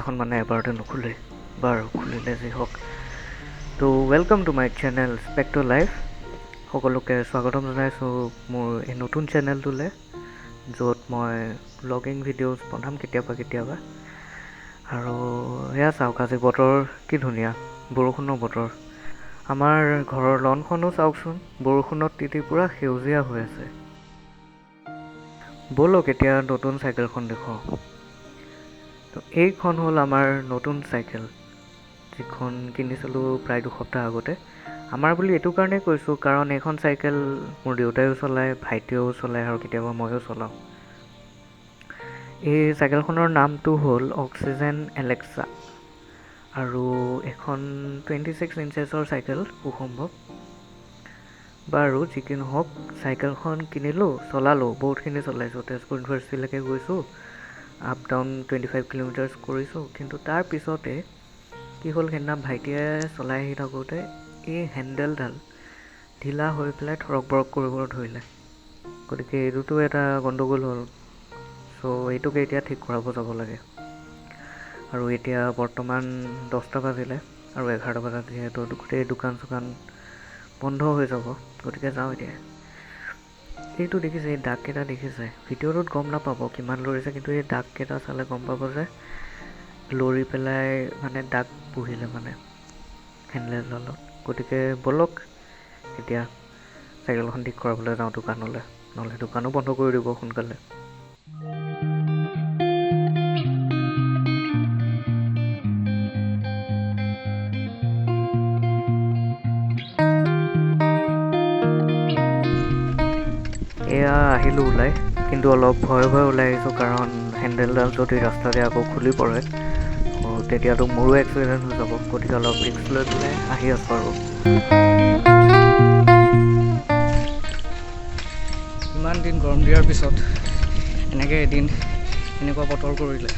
দৰ্জাখন মানে এবাৰতে নোখোলে। বাৰু খুলিলে যি হওক। তো welcome to my channel Specto Life. সকলোকে স্বাগতম জনাইছোঁ মোৰ এই নতুন চেনেলটোলৈ, য'ত মই ব্লগিং ভিডিঅ'জ বনাম কেতিয়াবা কেতিয়াবা। আৰু এয়া চাওক, আজি বতৰ কি ধুনীয়া, বৰষুণৰ বতৰ। আমাৰ ঘৰৰ লনখনো চাওকচোন, বৰষুণত তিতি পূৰা সেউজীয়া হৈ আছে। ব'লক এতিয়া নতুন চাইকেলখন দেখুৱাওঁ। তো এইখন হ'ল আমাৰ নতুন চাইকেল, যিখন কিনিছিলোঁ প্ৰায় 2 সপ্তাহ আগতে। আমাৰ বুলি এইটো কাৰণেই কৈছোঁ, কাৰণ এইখন চাইকেল মোৰ দেউতায়ো চলায়, ভাইটিয়েও চলায় আৰু কেতিয়াবা ময়ো চলাওঁ। এই চাইকেলখনৰ নামটো হ'ল অক্সিজেন এলেক্সা আৰু এখন 26 ইঞ্চেছৰ চাইকেল খুব সম্ভৱ। বাৰু যি কি নহওক, চাইকেলখন কিনিলোঁ, চলালোঁ, বহুতখিনি চলাইছোঁ। তেজপুৰ ইউনিভাৰ্চিটিলৈকে গৈছোঁ, আপ ডাউন 25 কিলোমিটাৰ্ছ কৰিছোঁ। কিন্তু তাৰ পিছতে কি হ'ল, সেইদিনা ভাইটিয়ে চলাই আহি থাকোঁতে এই হেণ্ডেলডাল ঢিলা হৈ পেলাই থৰক বৰক কৰিব ধৰিলে। গতিকে এইটোতো এটা গণ্ডগোল হ'ল। চ' এইটোকে এতিয়া ঠিক কৰাব যাব লাগে। আৰু এতিয়া বৰ্তমান 10টা বাজিলে আৰু 11টা বজাত যিহেতু গোটেই দোকান চোকান বন্ধ হৈ যাব, গতিকে যাওঁ এতিয়া। এইটো দেখিছে, এই দাগকেইটা দেখিছে? ভিডিঅ'টোত গম নাপাব কিমান লৰিছে, কিন্তু এই দাগকেইটা চালে গম পাব যে লৰি পেলাই মানে দাগ বহিলে মানে হেণ্ডেলডালত। গতিকে ব'লক, এতিয়া চাইকেলখন ঠিক কৰাবলৈ যাওঁ দোকানলৈ, নহ'লে দোকানো বন্ধ কৰি দিব সোনকালে। এয়া আহিলোঁ ওলাই, কিন্তু অলপ ভয়ে ভয়ে ওলাই আহিছোঁ, কাৰণ হেণ্ডেলডাল যদি ৰাস্তাতে আকৌ খুলি পৰে, তেতিয়াতো মোৰো এক্সিডেণ্ট হৈ যাব। গতিকে অলপ ৰিস্ক লৈ পেলাই আহি আছোঁ। আৰু ইমান দিন গৰম দিয়াৰ পিছত এনেকৈ এদিন এনেকুৱা বতৰ কৰিলে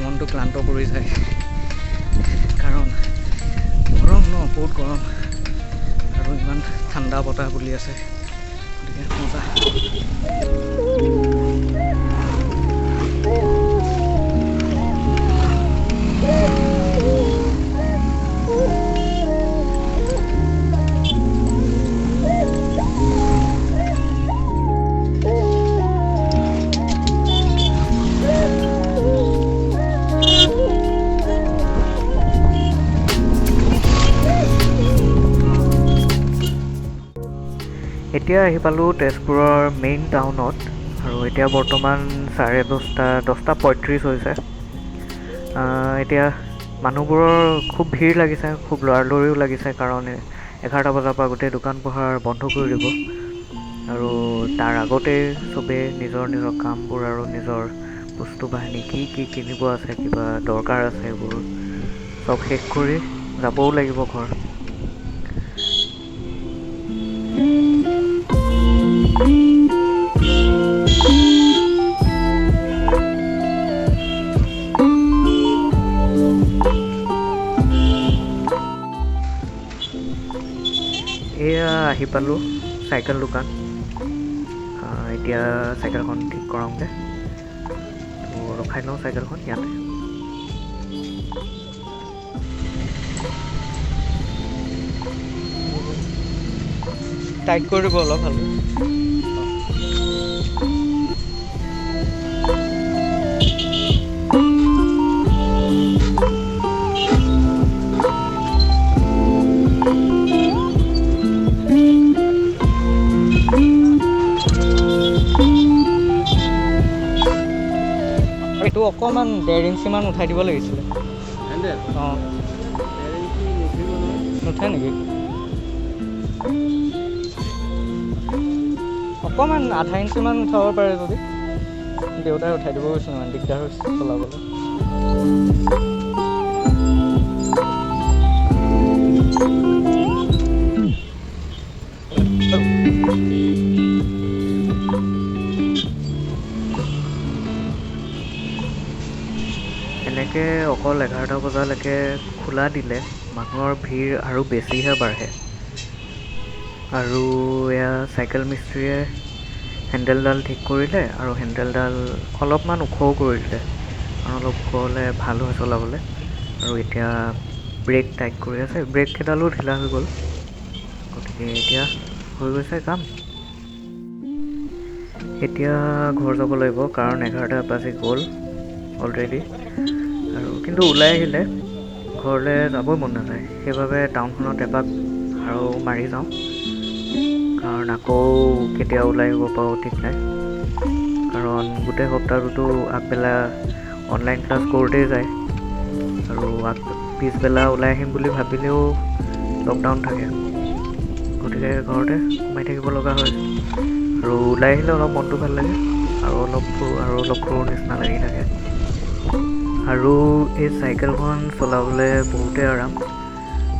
মনটো ক্লান্ত কৰি যায়, কাৰণ গৰম ন, বহুত গৰম আৰু ইমান ঠাণ্ডা বতাহ বলি আছে, গতিকে মজা। এতিয়া আহি পালোঁ তেজপুৰৰ মেইন টাউনত আৰু এতিয়া বৰ্তমান 10:30, 10:35 হৈছে। এতিয়া মানুহবোৰৰ খুব ভিৰ লাগিছে, খুব লৰালৰিও লাগিছে, কাৰণ 11টা বজাৰ পৰা গোটেই দোকান পোহাৰ বন্ধ কৰি দিব আৰু তাৰ আগতেই চবেই নিজৰ নিজৰ কামবোৰ আৰু নিজৰ বস্তু বাহিনী কি কি কিনিব আছে, কিবা দৰকাৰ আছে, সেইবোৰ চব শেষ কৰি যাবও লাগিব ঘৰ। এয়া আহি পালোঁ চাইকেল দোকান। এতিয়া চাইকেলখন ঠিক কৰাওঁগৈ। তো ৰখাই লওঁ চাইকেলখন ইয়াতে। টাইট কৰি দিব অলপ ভালকৈ। এইটো অকণমান 1.5 ইঞ্চিমান উঠাই দিব লাগিছিলে। অঁ, নুঠে নেকি? অকণমান আধা ইঞ্চিমান উঠাব পাৰে যদি। দেউতাই উঠাই দিব কৈছে, মানে দিগদাৰ হৈছে চলাবলৈ। এনেকৈ অকল 11টা বজালৈকে খোলা দিলে মানুহৰ ভিৰ আৰু বেছিহে বাঢ়ে। আৰু এয়া চাইকেল মিস্ত্ৰীয়ে হেণ্ডেলডাল ঠিক কৰিলে আৰু হেণ্ডেলডাল অলপমান ওখও কৰি দিলে। কাৰণ অলপ ওখ হ'লে ভাল হয় চলাবলৈ। আৰু এতিয়া ব্ৰেক টাইট কৰি আছে, ব্ৰেককেইডালো ঢিলা হৈ গ'ল, গতিকে এতিয়া হৈ গৈছে কাম। এতিয়া ঘৰ যাব লাগিব, কাৰণ 11টা বাজি গ'ল অলৰেডি। আৰু কিন্তু ওলাই আহিলে ঘৰলৈ যাবই মন নাযায়, সেইবাবে টাউনখনত এপাক আৰু মাৰি যাওঁ, কাৰণ আকৌ কেতিয়া ওলাই আহিব পাৰোঁ ঠিক নাই। কাৰণ গোটেই সপ্তাহটোতো আগবেলা অনলাইন ক্লাছ কৰোঁতেই যায়, আৰু পিছবেলা ওলাই আহিম বুলি ভাবিলেও লকডাউন থাকে, গতিকে ঘৰতে সোমাই থাকিব লগা হয়। আৰু ওলাই আহিলে অলপ মনটো ভাল লাগে, আৰু অলপ ফুৰোঁ আৰু অলপ ফুৰোঁ নিচিনা লাগি থাকে। আৰু এই চাইকেলখন চলাবলৈ বহুতেই আৰাম,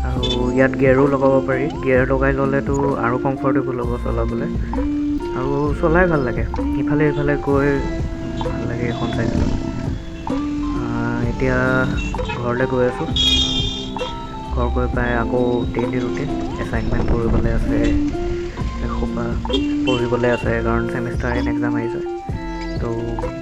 আৰু ইয়াত গিয়েৰো লগাব পাৰি। গিয়েৰ লগাই ল'লেতো আৰু কমফৰ্টেবল হ'ব চলাবলৈ, আৰু চলাই ভাল লাগে, ইফালে ইফালে গৈ ভাল লাগে এইখন চাইকেলত। এতিয়া ঘৰলৈ গৈ আছোঁ। ঘৰ গৈ পাই আকৌ ডেইলি ৰুটিন, এছাইনমেণ্ট কৰিবলৈ আছে, এসোপা পঢ়িবলৈ আছে, কাৰণ ছেমিষ্টাৰ এণ্ড এক্সাম আহিছে। ত'